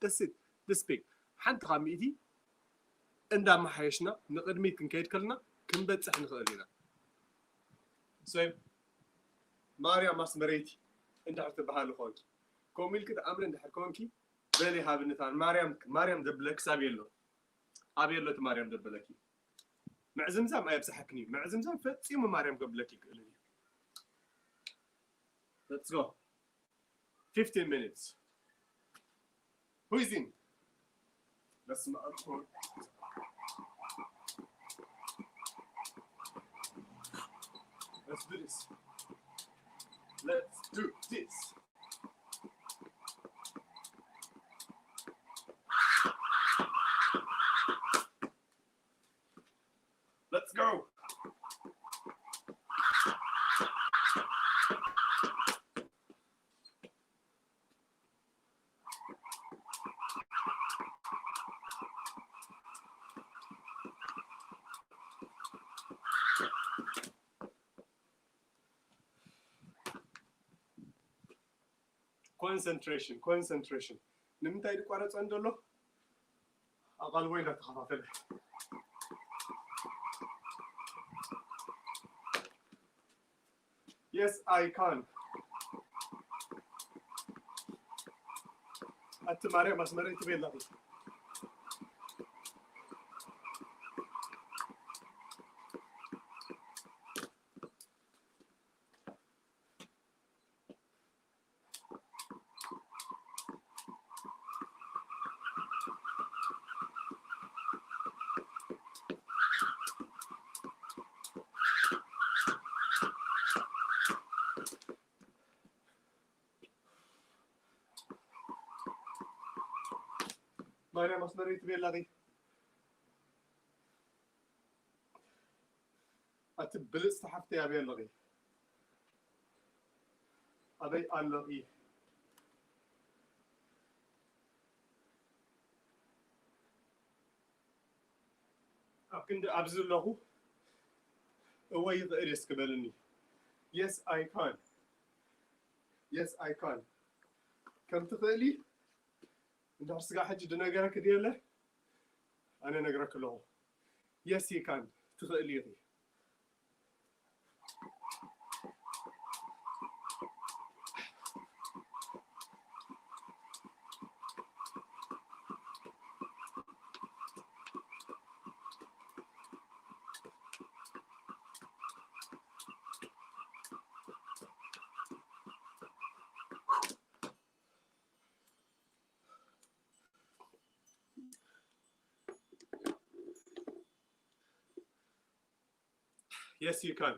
That's it. This big. ሓንቲ ካብ ሚእቲ እንዳመሓየሽና ንቕድሚት ክንከይድ ከለና ክንበፅሕ ንኽእል ኢና። So ማርያም ኣስመረይቲ እንድሕር ትበሃሊ ኮንኪ፣ ከምኡ ኢልኪ ትኣምሪ እንድሕር ኮንኪ፣ በሊ ሃብኒ እታ ማርያም፣ ማርያም ዘብለኪ ኣበይ ኣሎ? ኣበይ ኣሎ እቲ ማርያም ዘበለኪ? ምዕዝምዛም ኣየብዝሓክን እዩ። ምዕዝምዛም ፈጺሙ ማርያም ከብለኪ ይክእልን እዩ። Let's go. Fifteen minutes. Who is in? Let's do this. Let's do this. Let's go. Concentration, concentration. ንምንታይ ድቋረፀ እንደሎ ኣቓልቦ እንዳተኸፋፈለ። Yes, I can. ኣቲ ማርያም ኣስመረይ ትቤላኺ። ማርያም ኣስመረይ ትቤላኺ። ኣቲ ብልጽቲ ሓፍተይ ኣበይ ኣለኺ? ኣበይ ኣለኺ? ኣብ ክንዲ ኣብዚ ኣለኹ። እወ ይኽእል እየ እስኪ በልኒ። Yes, I can. Yes, I can. ከም ትኽእሊ እንድሕር ስጋዕ ሕጂ ድነገረኪ ድየ ኣነ ነግረኪ ኣለኹ። Yes, you can. ትኽእሊ ኢኺ። Yes, you can.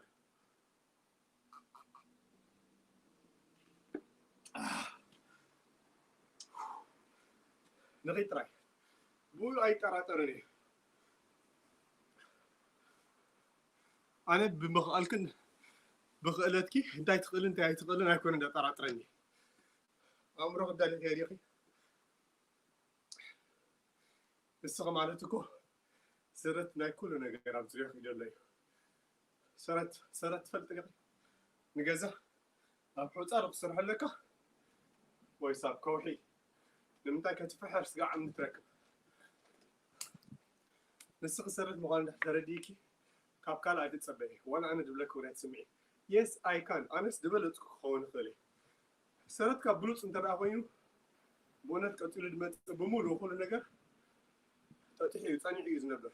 ንኺድ ጥራይ። ብኡ ኣይጠራጠርን እየ። ኣነ ብምኽኣልክን ብኽእለትኪ እንታይ ትኽእልን እንታይ ኣይትኽእልን ኣይኮነን ዘጠራጥረኒ። ኣእምሮኺ ኣዳሊኺዮ ዲኺ? ንስኺ ማለት እኮ ሰረት ናይ ኩሉ ነገር ኣብ ዙርያኺ ዘሎ እዩ። ሰረት፣ ሰረት ትፈልጢ ዲኺ? ንገዛ ኣብ ሑጻ ዶ ክትሰርሖ ኣለካ ወይስ ኣብ ከውሒ? ንምንታይ ከትፍሕር ስጋዕ ዓቕሚ ትረክብ? ንስኺ ሰረት ምዃኑ እንድሕር ተረዲእኪ ካብ ካልእ ኣይትጸበዪ። ዋላ ኣነ ዝብለኪ እውን ኣይትስምዒ። Yes, I can. ኣነስ ዝበለጽኩ ክኸውን ይኽእል እየ። ሰረትካ ብሉጽ እንተ ደኣ ኮይኑ፣ ብእውነት ቀጺሉ ዝመጽእ ብምሉኡ ኩሉ ነገር ጠጢሑ እዩ፣ ጸኒዑ እዩ ዝነብር።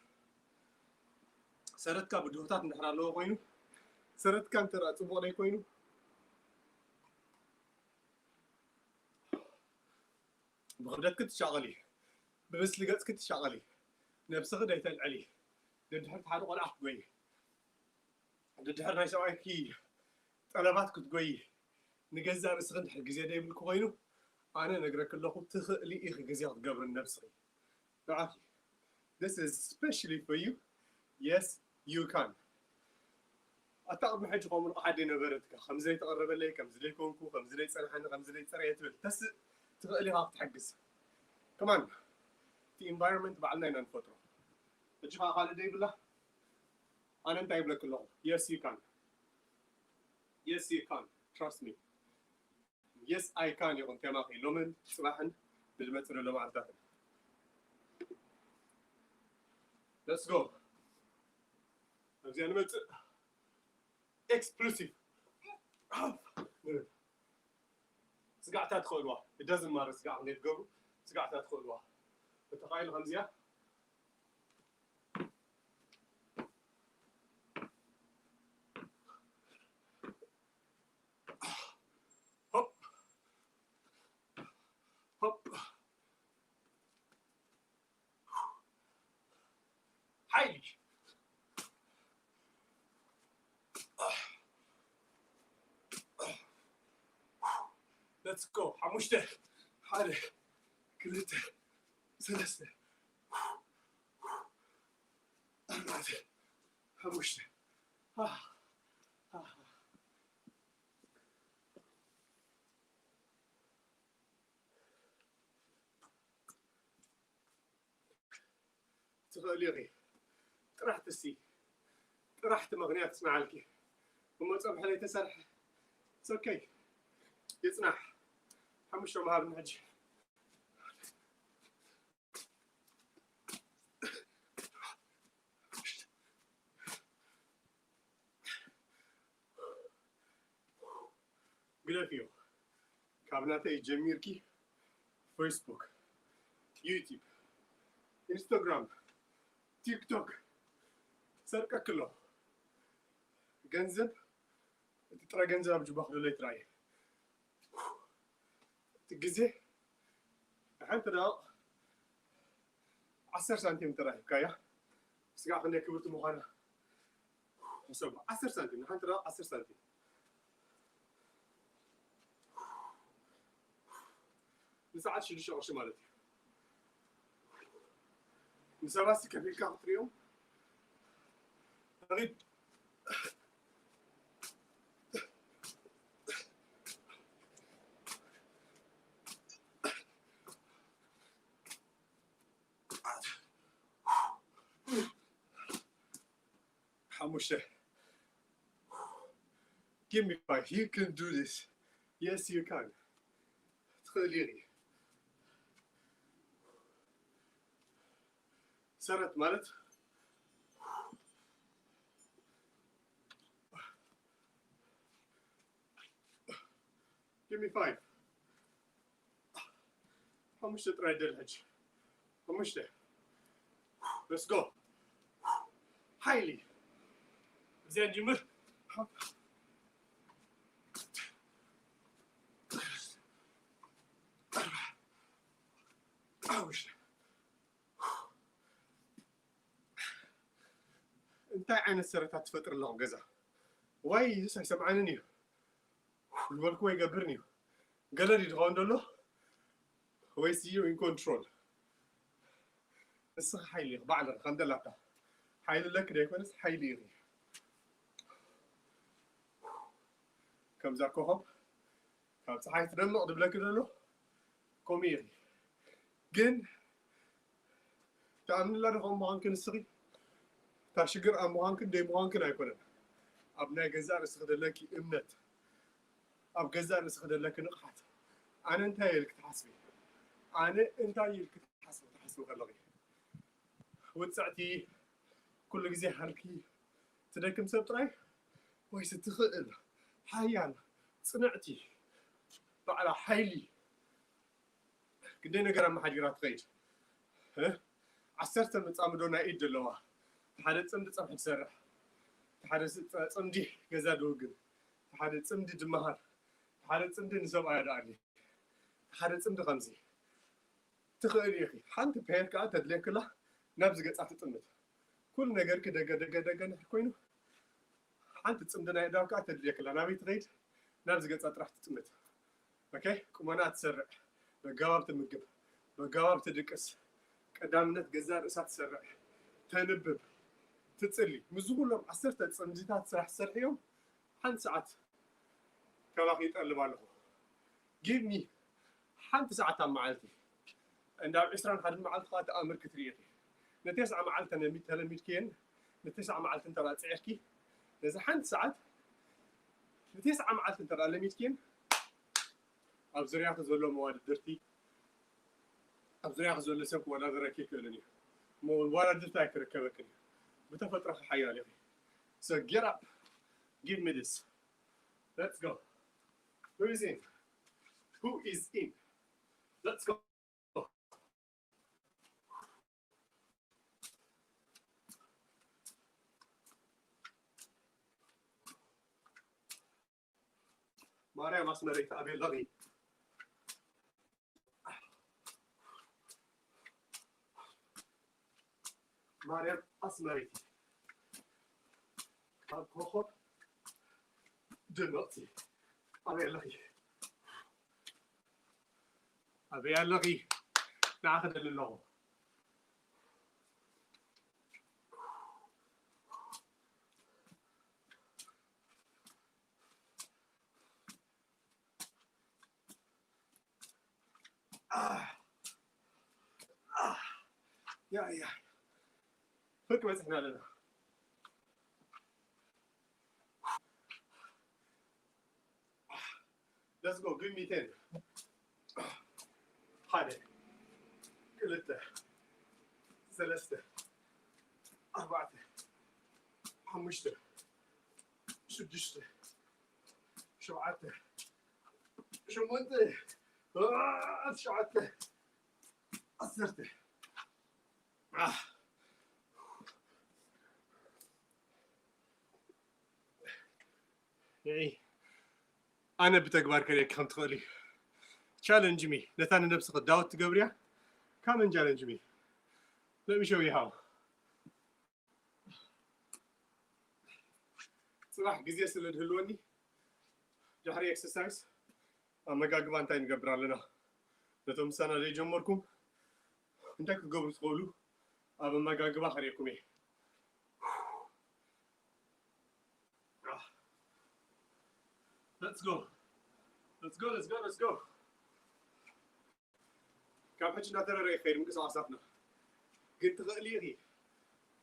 ሰረትካ ብድሆታት እንድሕር ኣለዎ ኮይኑ፣ ሰረትካ እንተ ደኣ ጽቡቕ ደይ ኮይኑ፣ ብኽብደትኪ ትሻቐሊ፣ ብምስሊ ገጽኪ ትሻቐሊ፣ ነብስኺ ደይተልዕሊ፣ ደድሕርቲ ሓደ ቆልዓ ክትጎዪ፣ ደድሕሪ ናይ ሰብኣይኪ ጠለባት ክትጎዪ፣ ንገዛእ ርእስኺ እንድሕር ግዜ ደይብልኪ ኮይኑ፣ ኣነ ነግረኪ ኣለኹ፣ ትኽእሊ ኢኺ ግዜ ክትገብሪ ንነብስኺ። ንዓኺ። This is specially for you. Yes, you can. ኣታ ቅድሚ ሕጂ ከምኡ ንቕሓት ደይነበረትካ፣ ከም ዘይተቐረበለይ፣ ከም ዝደይኮንኩ፣ ከም ዝደይጸንሓኒ፣ ከም ዝደይጸረየ ትብል። ተስእ፣ ትኽእል ኢኻ ክትሕግዝ። ከማን፣ እቲ ኢንቫይሮንመንት ባዕልና ኢና ንፈጥሮ። ሕጂ ኸዓ ካልእ ደይብላ፣ ኣነ እንታይ ይብለኪ ኣለኹ? Yes, you can. Yes, you can. Trust me. Yes, I can ይኹን ቴማኺ ሎምን ጽባሕን ንዝመጽእ ዘሎ መዓልታት። Let's go። ኣብዚኣ ንመጽእ። Explosive። ስጋዕታ ትኽእልዋ። It doesn't matter ስጋዕ ክንደይ ትገብሩ፣ ስጋዕታ ትኽእልዋ። እተኻኢሉ ከምዚኣ። ሆፕ። ሆፕ። ሓይሊ። Let's go። ሓሙሽተ። ሓደ፣ ክልተ፣ ሰለስተ፣ ኣርባዕተ፣ ሓሙሽተ። ኣህ፣ ኣህ። ትኽእሊ ኢኺ። ጥራሕ ትሲ፣ ጥራሕ እቲ ምኽንያት ይጽንዓልኪ። እሞ ጸብሒ ዘይተሰርሐ፣ it's okay። ይጽናሕ። ሓሙሽተ መሃብኒ ሕጂ። ግደፍዮ። ካብ ናተይ ጀሚርኪ ፌስቡክ፣ ዩቲዩብ፣ ኢንስታግራም፣ ቲክቶክ ሰርቀኪ ኣሎ። ገንዘብ፣ እቲ ጥረ ገንዘብ ኣብ ጅባኹ ዘሎ ይትረኣየ። እቲ ግዜ ሓንቲ ደቂቕ ዓሰርተ ሳንቲም እንተ ረኺብካያ፣ ስጋዕ ክንደይ ክብርቲ ምዃና ሕሰቡ። ዓሰርተ ሳንቲም፣ ንሓንቲ ደቂቕ ዓሰርተ ሳንቲም። ንሰዓት ሽዱሽተ ቅርሺ ማለት እዩ። ንሰባት ከፊልካ ክትሪኦም ረኺብ። ሓሙሽተ። Give me five. You can do this. Yes, you can. ትኽእል ኢኺ። ሰረት ማለት Give me five. ሓሙሽተ ጥራይ ደል ሕጂ። ሓሙሽተ። Let's go። ሓይሊ። እዚኣ ንጅምር። ሓሙሽተ። እንታይ ዓይነት ሰረታት ትፈጥር ኣለኹ ገዛ? ዋይ፣ እዚስ ኣይሰምዓንን እዩ። ዝበልክዎ ይገብርን እዩ። ገለ ድዩ ዝኸውን ዘሎ? ወይስ you in control? ንስኻ ሓይሊ ኢኻ፣ ባዕልኻ ከም ደላካ። ሓይሊ ኣለኪ ዘይኮነስ ሓይሊ ኢኺ። ከምዛ ኮኾብ ካብ ፀሓይ ትደምቕ ዝብለኪ ዘሎ ከምኡ ኢኺ። ግን ትኣምንላ ዶ ከም ምዃንኪ ንስኺ? እታ ሽግር ኣብ ምዃንክን ደይ ምዃንክን ኣይኮነን። ኣብ ናይ ገዛእ ርእስኺ ዘለኪ እምነት፣ ኣብ ገዛእ ርእስኺ ዘለኪ ንቕሓት። ኣነ እንታይ ኢልኪ ትሓስቢ? ኣነ እንታይ ኢልኪ ትሓስቢ? ትሓስቢ ከለኺ ውጽዕቲ፣ ኩሉ ግዜ ሃልኪ ትደክም ሰብ ጥራይ ወይስ ትኽእል፣ ሓያል፣ ጽንዕቲ፣ ባዕላ ሓይሊ፣ ክንደይ ነገር ኣመሓዲራ ትኸይድ። እ? ዓሰርተ መጻምዶ ናይ ኢድ ዘለዋ፣ እቲ ሓደ ጽምዲ ጸብሒ ትሰርሕ፣ እቲ ሓደ ስ-፣ ጸ-፣ ጽምዲ ገዛ ድውግን፣ እቲ ሓደ ጽምዲ ድመሃር፣ እቲ ሓደ ጽምዲ ንሰብኣያ ደኣሊ፣ እቲ ሓደ ጽምዲ ከምዚ። ትኽእል ኢኺ። ሓንቲ ፔር ከኣ ተድልየክላ ናብዚ ገጻ ትጥምት። ኩሉ ነገርኪ ደገ፣ ደገ፣ ደገ እንድሕር ኮይኑ፣ ሓንቲ ጽምዲ ናይ ኣእዳው ከኣ ተድልየክላ። ናበይ ትኸይድ? ናብዚ ገጻ ጥራሕ ትጥምት። ኦኬ? ቁመና ትሰርዕ፣ በጋባብ ትምግብ፣ በጋባብ ትድቅስ፣ ቀዳምነት ገዛ ርእሳ ትሰርዕ፣ ተንብብ፣ ትጽሊ። ምስዚ ኩሎም ዓሰርተ ጽምድታት ስራሕ ትሰርሕዮም፣ ሓንቲ ሰዓት ካባኺ ይጠልብ ኣለኹ። ጊቭ ሚ ሓንቲ ሰዓት ኣብ መዓልቲ። እንዳ ኣብ ዕስራን ሓደን መዓልቲ ከኣ ተኣምር ክትርኢ ኢኺ። ንቴስዓ መዓልቲ ተለሚ-፣ ተለሚድክየን፣ ንቴስዓ መዓልቲ እንተ ደኣ ጽዒርኪ፣ ነዚ ሓንቲ ሰዓት ንቴስዓ መዓልቲ እንተ ደኣ ለሚድክየን፣ ኣብ ዙርያኺ ዘሎ መዋድድርቲ፣ ኣብ ዙርያኺ ዘሎ ሰብ ክወዳደረኪ ኣይክእልን እዩ። እሞ ዋላ ድልታ ኣይክርከበክን እዩ። ብተፈጥሮኺ ሓያል ኢኺ። So get up. Give me this. Let's go. Who is in? Who is in? Let's go. ማርያም ኣስመረይቲ ኣበይ ኣለኺ? ማርያም ኣስመረይቲ ካብ ኮኾብ ድምቕቲ ኣበይ ኣለኺ? ኣበይ ኣለኺ? ንዓኺ ደሊ ኣለኹ። ያ ያ ፍርቂ በፂሕና ኣለና። Let's go. Give me ten. ሓደ ክልተ ሰለስተ ኣርባዕተ ሓሙሽተ ሽዱሽተ ሸውዓተ ሸሞንተ ትሽዓተ ዓሰርተ። ንዒ ኣነ ብተግባር ከርእየኪ ከም ትኽእሊ። Challenge me. ነታ ንነብስኺ ዳውት ትገብርያ? Come and challenge me. Let me show you how. ፅባሕ ግዜ ስለ ዝህልወኒ ድሕሪ ኤክሰርሳይዝ ኣመጋግባ እንታይ ንገብር ኣለና? ነቶም ምሳና ዘይጀመርኩም እንታይ ክትገብሩ ትኽእሉ ኣብ ኣመጋግባ ከርእየኩም እየ። Let's go. Let's go, let's go, let's go. ካብ ሕጂ እናተረረ ይኸይድ ምንቅስቃሳትና። ግን ትኽእሊ ኢኺ።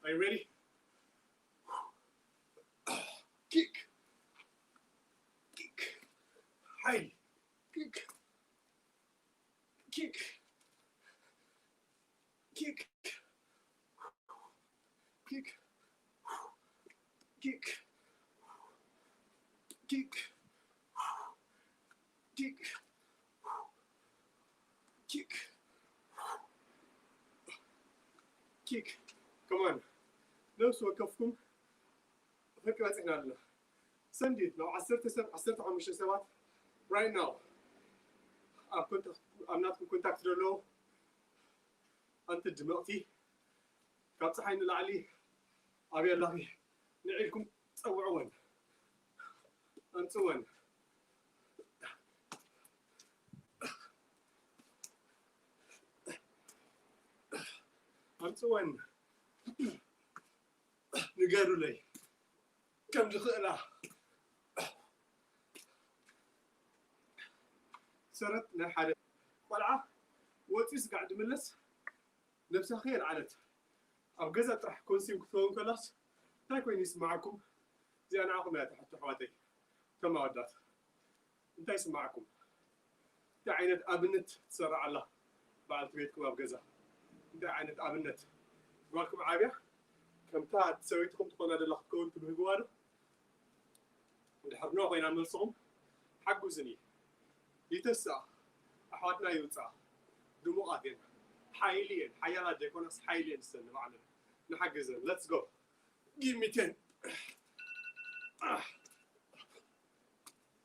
Are you ready? ኪክ ኪክ ሓይሊ ኪክ ኪክ ኪክ ኪክ ኪክ ኪክ ኪክ ኪክ ኪክ። Come on. ነፍሲ ወከፍኩም ፍርቂ በፂሕና ኣለና። ሰንዲ ናብ ዓሰርተ ሰብ ዓሰርተ ሓሙሽተ ሰባት right now ኣብ ኮንታክት ኣብ ናትኩም ኮንታክት ዘለዉ ኣንቲ ድምቕቲ ካብ ፀሓይ ንላዕሊ ኣበይ ኣለኺ ንዒልኩም ፀውዕወን ኣምፅወን። ኣምፅወን ንገሩለይ ከም ዝኽእላ። ሰረት ናይ ሓደ ቆልዓ ወፂኡ ስጋዕ ድምለስ ነብሳ ከየልዓለት ኣብ ገዛ ጥራሕ ኮንሲም ክትኸውን ከላስ እንታይ ኮይኑ ይስማዓኩም? እዚኣ ንዓኹም እያ ትሕቶ ኣሕዋተይ። ከም ኣወዳት እንታይ ይስማዓኩም? እንታይ ዓይነት ኣብነት ትሰርዕ ኣላ በዓልቲ ቤትኩም ኣብ ገዛ? እንታይ ዓይነት ኣብነት ጓልኩም ዓብያ ከምታ ሰበይትኹም ትኾና ደላ ክትከውን ትብህግዋ ዶ? እንድሕር ኖ ኮይና መልስኹም ሓጉስኒ። ይተስኣ ኣሕዋትና ይውፅኣ ድሙቓት እየን ሓይሊ እየን ሓያላት ዘይኮናስ ሓይሊ እየን ንሰን ንባዕለን ንሓግዘን። Let's go. Give me ten.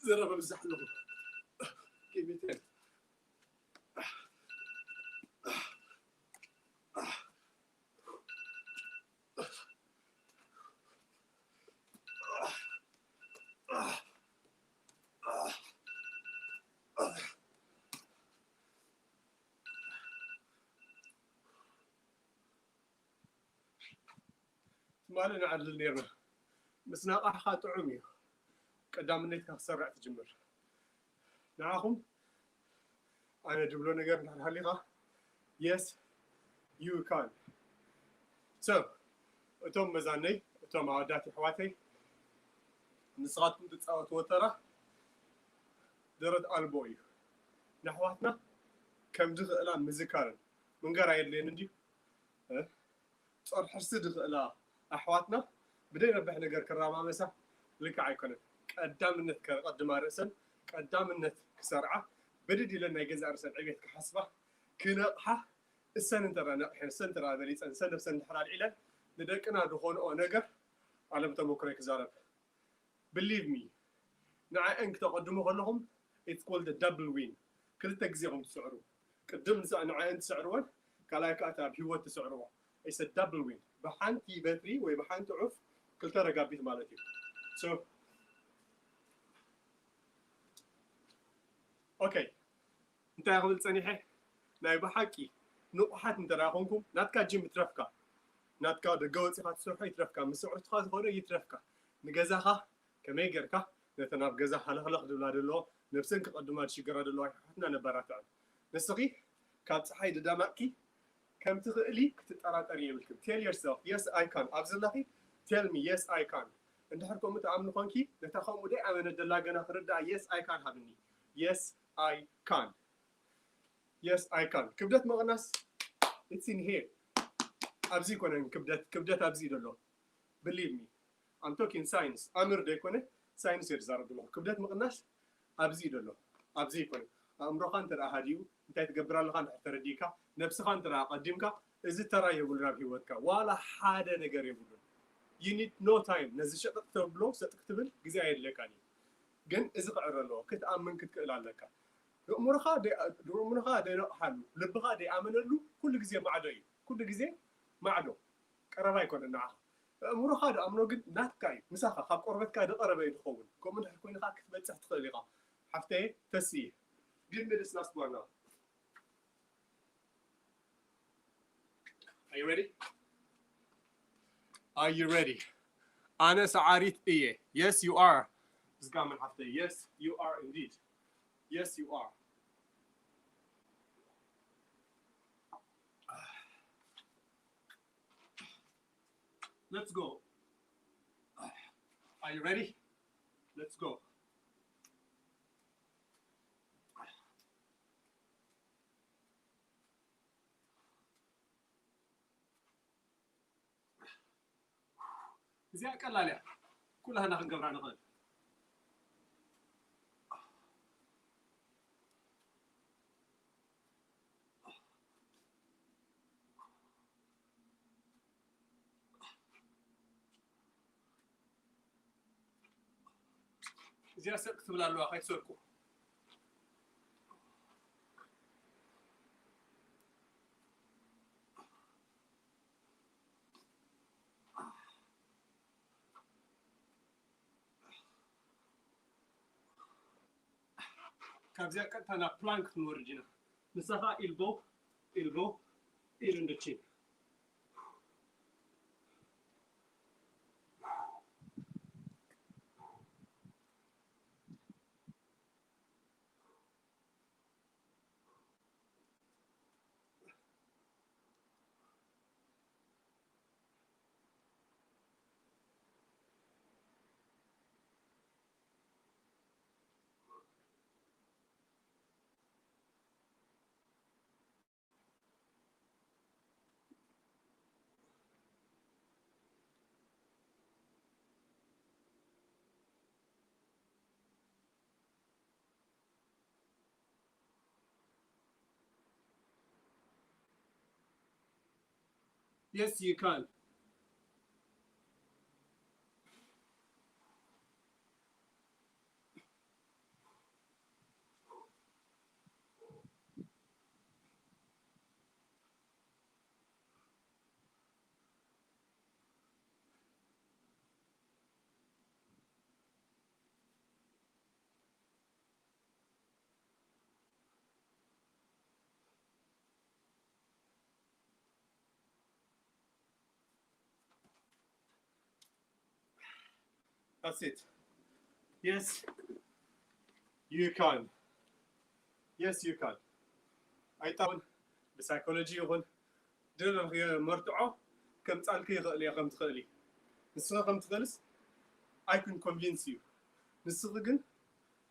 ዘረባ ብዛሕ ኣለኹ። Give me ten. ትማሊ ንዓልል ነርና ምስ ነቓሕኻ ጥዑም እዩ ቀዳምነትካ ክሰርዕ ትጅምር። ንዓኹም ኣነ ድብሎ ነገር እንድሕር ሃሊኻ yes you can። So እቶም መዛነይ እቶም ኣወዳት ኣሕዋተይ ንስኻትኩም ትፃወትዎ ተራ ደረት ኣልቦ እዩ። ንኣሕዋትና ከም ዝኽእላ ምዝካርን ምንጋር ኣየድልየን እንድዩ። እ? ጾር ሕርሲ ዝኽእላ ኣሕዋትና ብደይ ረብሕ ነገር ክረማመሳ ልክዕ ኣይኮነን። ቀዳምነት ከቐድማ ርእሰን፣ ቀዳምነት ክሰርዓ፣ ብድድ ኢለን ናይ ገዛእ ርእሰን ዕቤት ክሓስባ፣ ክነቕሓ፣ እሰን እንተ ነቕሐን፣ እሰን እንተ በሊፀን፣ እሰን ነብሰን እንድሕር ኣልዒለን፣ ንደቅና ዝኾንኦ ነገር፣ ኣለም ተመክሮይ ክዛረብ። Believe me፣ ንዓአን ክተቐድሙ ከለኹም it's called double win። ክልተ ግዜ ኢኹም ትስዕሩ። ቅድም ንሳ-፣ ንዓአን ትስዕርወን፣ ካልኣይ ከኣ እታ ኣብ ህይወት ትስዕርዎ። It's a double win። ብሓንቲ በትሪ ወይ ብሓንቲ ዑፍ ክልተ ረጋቢት ማለት እዩ። So፣ okay፣ እንታይ ክብል ጸኒሐ? ናይ ብሓቂ ንቑሓት እንተ ደኣ ኮንኩም፣ ናትካ ጂም ይትረፍካ፣ ናትካ ደገ ወጺኻ ትሰርሖ ይትረፍካ፣ ምስ ኣዕሩኽትኻ ዝኾነ ይትረፍካ፣ ንገዛኻ ከመይ ጌርካ ነተን ኣብ ገዛ ሃለኽለኽ ዝብላ ዘለዎ፣ ነብሰን ክቐድማ ዝሽገራ ዘለዋ ኣሕዋትና ነባራትዐን። ንስኺ ካብ ጸሓይ ዝደማቕኪ ከም ትኽእሊ ክትጠራጠሪ የብልክን። Tell yourself, yes, I can። ኣብዚ ዘለኺ፣ tell me, yes, I can። እንድሕር ከምኡ ትኣምኒ ኮንኪ፣ ነታ ከምኡ ደይኣመነት ዘላ ገና ክርድኣ፣ yes, I can ሃብኒ። Yes, I can። Yes, I can። ክብደት ምቕናስ፣ it's in here። ኣብዚ ኣይኮነን ክብደት፣ ክብደት ኣብዚ እዩ ዘሎ። Believe me። I'm talking science። ኣምር ዶ ኣይኮነ፣ ሳይንስ እየ ዝዛረብ ዘለኹ። ክብደት ምቕናስ ኣብዚ እዩ ዘሎ። ኣብዚ ኣይኮነ። ኣእምሮኻ እንተ ደኣ ሃዲኡ፣ እንታይ ትገብር ኣለኻ እንድሕር ተረዲእካ፣ ነብስኻ እንተ ደኣ ኣቐዲምካ፣ እዚ ተራ የብሉን ኣብ ህይወትካ። ዋላ ሓደ ነገር የብሉን። You need no time። ነዚ ሸጠጥ ተብሎ ሰጥ ክትብል ግዜ ኣየድለካን እዩ። ግን እዚ ክዕረ ኣለዎ። ክትኣምን ክትክእል ኣለካ። ኣእምሮኻ ደይ-፣ ኣእምሮኻ ደይነቕሓሉ፣ ልብኻ ደይኣመነሉ ኩሉ ግዜ ማዕዶ እዩ። ኩሉ ግዜ ማዕዶ። ቀረባ ኣይኮነን ንዓኻ። ኣእምሮኻ ደኣምኖ ግን ናትካ እዩ። ምሳኻ ካብ ቆርበትካ ዝቐረበ እዩ ዝኸውን። ከምኡ እንድሕር ኮይንኻ ክትበጽሕ ትኽእል ኢኻ። ሓፍተየ ተስኢ። Give me this last one now። Are you ready? Are you ready? ኣነ ሰዓሪት እየ። Yes, you are። ዝጋመን ሓፍተይ። Yes, you are indeed. Yes, you are. Let's go. Are you ready? Let's go. እዚኣ ቀላል እያ። ኩላህና ክንገብራ ንኽእል። እዚኣ ሰጥ ክትብል ኣለዋ፣ ከይትሰርቁ። ካብዚኣ ቀጥታ ናብ ፕላንክ ክንወርድ ኢና። ንሳ ኸኣ ኢልቦ፣ ኢልቦ፣ ኢል እንዶ ቺን። Yes, you can. That's it. Yes, you can. Yes, you can. ኣይጣውን ብሳይኮሎጂ ይኹን ድርር መርትዖ ከምጻልኪ ይኽእል እየ ከም ትኽእሊ። ንስኺ ከም ትኽእልስ I can convince you። ንስኺ ግን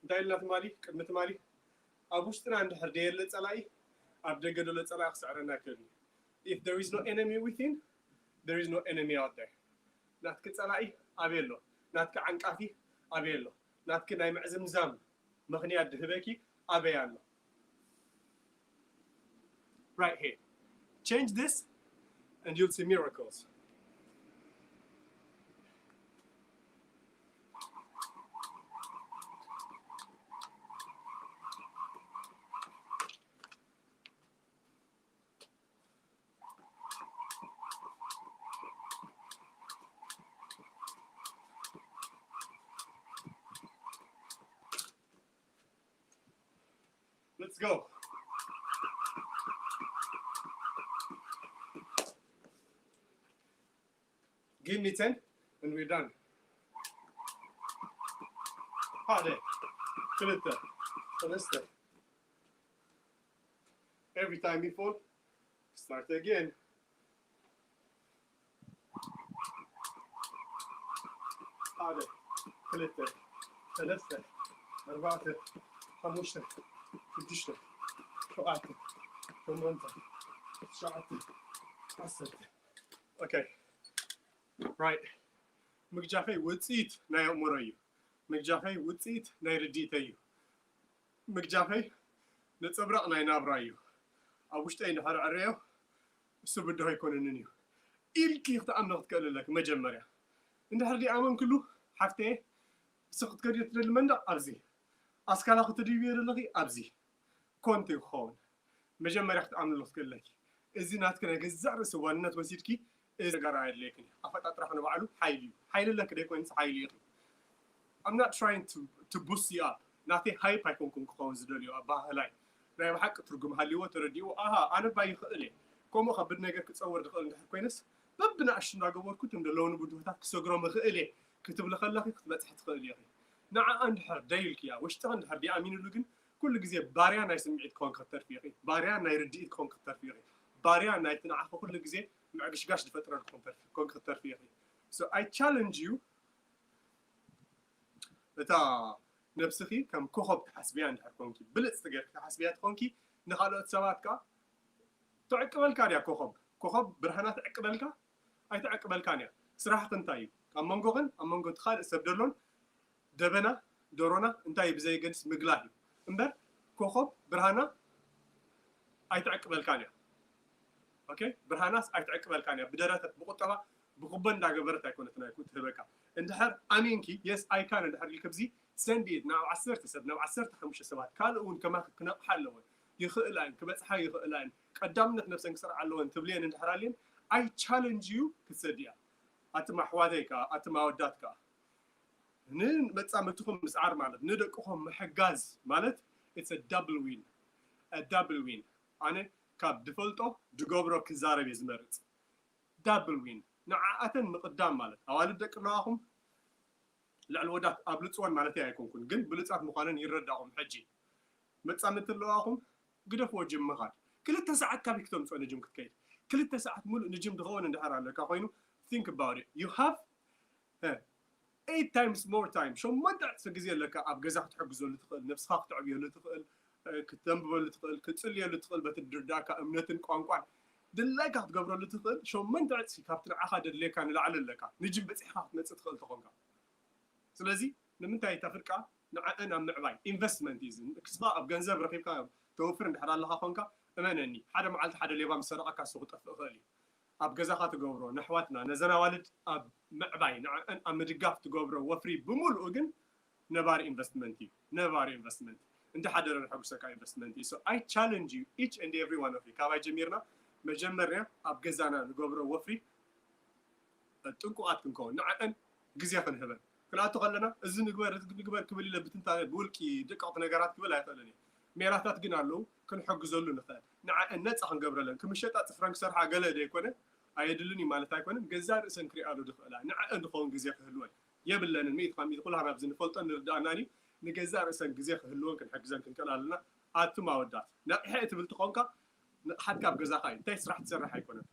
እንታይ ኢልና ትማሊ፣ ቅድሚ ትማሊ፣ ኣብ ውሽጥና እንድሕር ደየለ ጸላኢ፣ ኣብ ደገ ዘሎ ጸላኢ ክስዕረና ይክእል እዩ። If there is no enemy within, there is no enemy out there. ናትኪ ጸላኢ ኣበይ ኣሎ? ናትኪ ዓንቃፊ ኣበይ ኣሎ? ናትኪ ናይ ምዕዝምዛም ምኽንያት ድህበኪ ኣበይ ኣሎ? Right here. Change this and you'll see miracles. Let's go. Give me ten and we're done. ሓደ፣ ክልተ፣ ሰለስተ። Every time you fall, start again. ሓደ፣ ክልተ፣ ሰለስተ፣ ኣርባዕተ፣ ሓሙሽተ፣ ሽዱሽተ፣ ሸውዓተ፣ ሸሞንተ፣ ትሽዓተ፣ ዓሰርተ። Okay. Right. ምግጃፈይ ውፅኢት ናይ ኣእምሮ እዩ። ምግጃፈይ ውፅኢት ናይ ርድኢተይ እዩ። ምግጃፈይ ነፀብራቕ ናይ ናብራ እዩ። ኣብ ውሽጠይ እንድሕር ዕረዮ እሱ ብድሆ ኣይኮነንን እዩ ኢልኪ ክትኣምኒ ክትክእል ኣለኪ። መጀመርያ እንድሕር ዲኣመንክሉ ሓፍተየ፣ ንስኺ ክትከድዮ ትደሊ መንደቕ ኣብዚ፣ ኣስካላ ክትድይብዮ ዘለኺ ኣብዚ ኮንቱ ክኸውን መጀመርያ ክትኣምንሉ ክትክእል ኣለኪ። እዚ ናትኪ ናይ ገዛእ ርእሲ ዋንነት ወሲድኪ እዚ ነገር ኣየድልየክን እዩ። ኣፈጣጥራኺ ንባዕሉ ሓይሊ እዩ። ሓይሊ ኣለኪ ደይኮይንስ ሓይሊ ኢኺ። I'm not trying to, to boost you up. ናተይ ሃይፕ ኣይኮንኩን ክኸውን ዝደልዮ ኣባህላይ ናይ ብሓቂ ትርጉም ሃልይዎ ተረዲእዎ፣ ኣሃ ኣነ እባ ይኽእል እየ፣ ከምኡ ከብድ ነገር ክፀውር ዝኽእል እንድሕር ኮይነስ በብንኣሽቱ እንዳገበርኩ እቶም ዘለውኒ ብድሆታት ክሰግሮም እኽእል እየ ክትብሊ ከለኺ ክትበፅሒ ትኽእል ኢኺ። ንዓ እንድሕር ደይልክያ ውሽጥኺ እንድሕር ደይኣሚንሉ ግን ኩሉ ግዜ ባርያ ናይ ስምዒት ክኾንኪ ክትተርፊ ኢኺ። ባርያ ናይ ርድኢት ክኾንኪ ክትተርፊ ኢኺ። ባርያ ናይቲ ንዓኺ ኩሉ ግዜ ምዕግሽጋሽ ዝፈጥረልኪ ክኾንኪ ክትተርፊ ኢኺ። So I challenge you እታ ነብስኺ ከም ኮኸብ ትሓስብያ እንድሕር ኮንኪ፣ ብልጽቲ ጌርኪ ትሓስብያ ትኾንኪ፣ ንኻልኦት ሰባት ከኣ ትዕቅበልካ ድያ ኮኸብ? ኮኸብ ብርሃና ትዕቅበልካ? ኣይትዕቅበልካን እያ። ስራሕኺ እንታይ እዩ? ኣብ መንጎኽን ኣብ መንጎ እቲ ካልእ ሰብ ደሎን ደበና ደሮና እንታይ እዩ ብዘየገድስ ምግላህ እዩ እምበር ኮኸብ ብርሃና ኣይትዕቅበልካን እያ። ኦኬ፣ ብርሃናስ ኣይትዕቅበልካን እያ። ብደረተት ብቁጠባ ብኩቦ እንዳገበረት ኣይኮነት ናይ ትህበካ። እንድሕር ኣሚንኪ የስ ኣይ ካን እንድሕር ኢልኪ ብዚ ሰንድኢት ናብ ዓሰርተ ሰብ ናብ ዓሰርተ ሓሙሽተ ሰባት ካልእ እውን ከማኺ ክነቕሓ ኣለወን። ይኽእላ እየን፣ ክበፅሓ ይኽእላ እየን፣ ቀዳምነት ነብሰን ክሰርዓ ኣለወን ትብልየን እንድሕር ኣልየን ኣይ ቻለንጅ ዩ ክትሰድያ። ኣትም ኣሕዋተይ ከዓ ኣትም ኣወዳት ከዓ ንመፃምድትኹም ምስዓር ማለት ንደቅኹም ምሕጋዝ ማለት it's a double win, a double win። ኣነ ካብ ድፈልጦ ድገብሮ ክዛረብ እየ ዝመርፅ። ዳብል ዊን ንዓኣተን ምቕዳም ማለት ኣዋልድ ደቂ ኣለዋኹም ልዕሊ ወዳት ኣብልፅወን ማለት ኣይኮንኩን፣ ግን ብሉፃት ምዃነን ይረዳኹም። ሕጂ መፃምድቲ ኣለዋኹም ግደፍዎ ጅም ምኻድ። ክልተ ሰዓት ካበይ ክተምፅኦ ንጅም ክትከይድ? ክልተ ሰዓት ሙሉእ ንጅም ዝኸውን እንድሕር ኣለካ ኮይኑ think about it, you have eight times more time፣ ሸሞንተ ዕፅፊ ግዜ ኣለካ ኣብ ገዛ ክትሕግዘሉ ትኽእል፣ ነብስኻ ክተዕብየሉ ትኽእል፣ እ፣ ክተንብበሉ ትኽእል፣ ክትፅልየሉ ትኽእል፣ በቲ ድርዳእካ እምነትን ቋንቋን ድላይካ ክትገብረሉ ትኽእል። ሸሞንተ ዕፅፊ ካብቲ ንዓኻ ደድልየካ ንላዕሊ ኣለካ። ንጅም በፂሕካ ክትመፅእ ትኽእል ተኾንካ። ስለዚ ንምንታይ እታ ፍርቃ ንዓአን ኣብ ምዕባይ ኢንቨስትመንት እዩ። ክስኻ ኣብ ገንዘብ ረኺብካ ተወፍር እንድሕር ኣለኻ ኮንካ፣ እመነኒ፣ ሓደ መዓልቲ ሓደ ሌባ ምስ ሰረቐካ እሱ ክጠፍእ ይኽእል እዩ። ኣብ ገዛኻ ትገብሮ፣ ነሕዋትና፣ ነዘን ኣዋልድ ኣብ ምዕባይ፣ ንዐአን ኣብ ምድጋፍ ትገብሮ ወፍሪ ብምሉኡ ግን ነባሪ ኢንቨስትመንት እዩ። ነባሪ ኢንቨስትመንት። እንደ ሓደረ ንሐጉሰካ ኢንቨስትመንት እዩ። So I challenge you, each and every one of you። ካባይ ጀሚርና መጀመርያ ኣብ ገዛና ንገብሮ ወፍሪ ጥንቁቓት ክንከውን፣ ንዐአን ግዜ ክንህበን። ክንኣቱ ከለና እዚ ንግበር፣ እዚ ንግበር ክብል ኢለ ብትንታነ ብውልቂ ደቀቕቲ ነገራት ክብል ኣይኽእልን እየ። ሜላታት ግን ኣለዉ ክንሕግዘሉ ንኽእል። ንዐአን ነፃ ክንገብረለን፣ ክምሸጣ ፅፍረን ክሰርሓ ገለ ዘይኮነ ኣየድልን እዩ ማለት ኣይኮነን። ገዛእ ርእሰን ክሪኣሉ ዝኽእላ ንዐአን ዝኸውን ግዜ ክህልወን የብለንን። ሚእቲ ካብ ሚእቲ ኩላህና ኣብዚ ንፈልጦን ንርድኣናን እዩ። ንገዛእ ርእሰን ግዜ ክህልወን ክንሕግዘን ክንክእል ኣለና። ኣቱም ኣወዳት ነቒሐ እየ ትብል ተኾንካ ንቕሓትካ ኣብ ገዛኻ እዩ። እንታይ ስራሕ ትሰርሕ ኣይኮነን።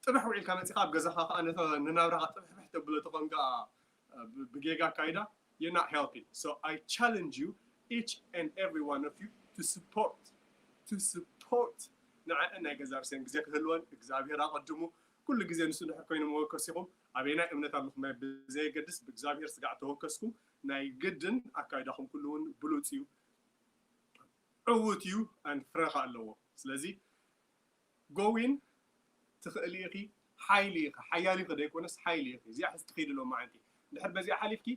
ጥብሕ ውዒልካ መፂኻ ኣብ ገዛኻ ከዓ ነተ ንናብራኻ ጥብሕብሕ ተብሎ ተኾንካ ብ- ብጌጋ ኣካይዳ you're not helping. So I challenge you, each and every one of you, to support, to support ንዐን ናይ ገዛ ርእሰን ግዜ ክህልወን እግዚኣብሔር ኣቐድሙ። ኩሉ ግዜ ንሱ ድሕር ኮይኑ መወከሲኹም ኣበየናይ እምነት ኣለኹም ናይ ብዘየገድስ ብእግዚኣብሔር ስጋዕ ተወከስኩም ናይ ግድን ኣካይዳኹም ኩሉ እውን ብሉፅ እዩ፣ ዕዉት እዩ፣ ኣን ፍረኻ ኣለዎ። ስለዚ ጎዊን ትኽእሊ ኢኺ፣ ሓይሊ ኢኺ፣ ሓያል ኢኺ ደይኮነስ ሓይሊ ኢኺ። እዚኣ ሕዚ ትኸይዲ ሎማዓንቲ ድሕር በዚኣ ሓሊፍኪ